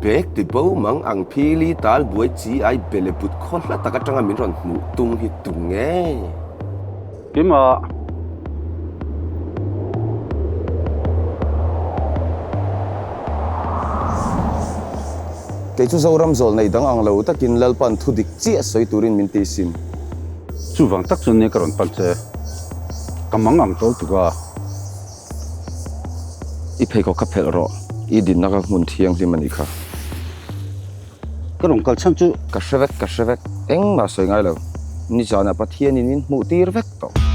Bag ti bo mang ang phili tal buai chi ai bele but khaw hla tak atanga min rawn hmuh tum hi tu nge? Keimah. Kei chu Zoram zawl nei dang ang lo takin Lalpan thu dik chiah sawi turin min ti sin. Chuvang tak chuan nia ka rawn pan che. Ka mang ang tawl tuk a. I pheikhawk kha phelh rawh. I dinna kha hmun thianghlim a nih kha. Ka rawn kal chhan chu. Ka hre vek, ka hre vek. Engmah sawi ngai lo. Nizanah Pathianin min hmuh tir vek tawh.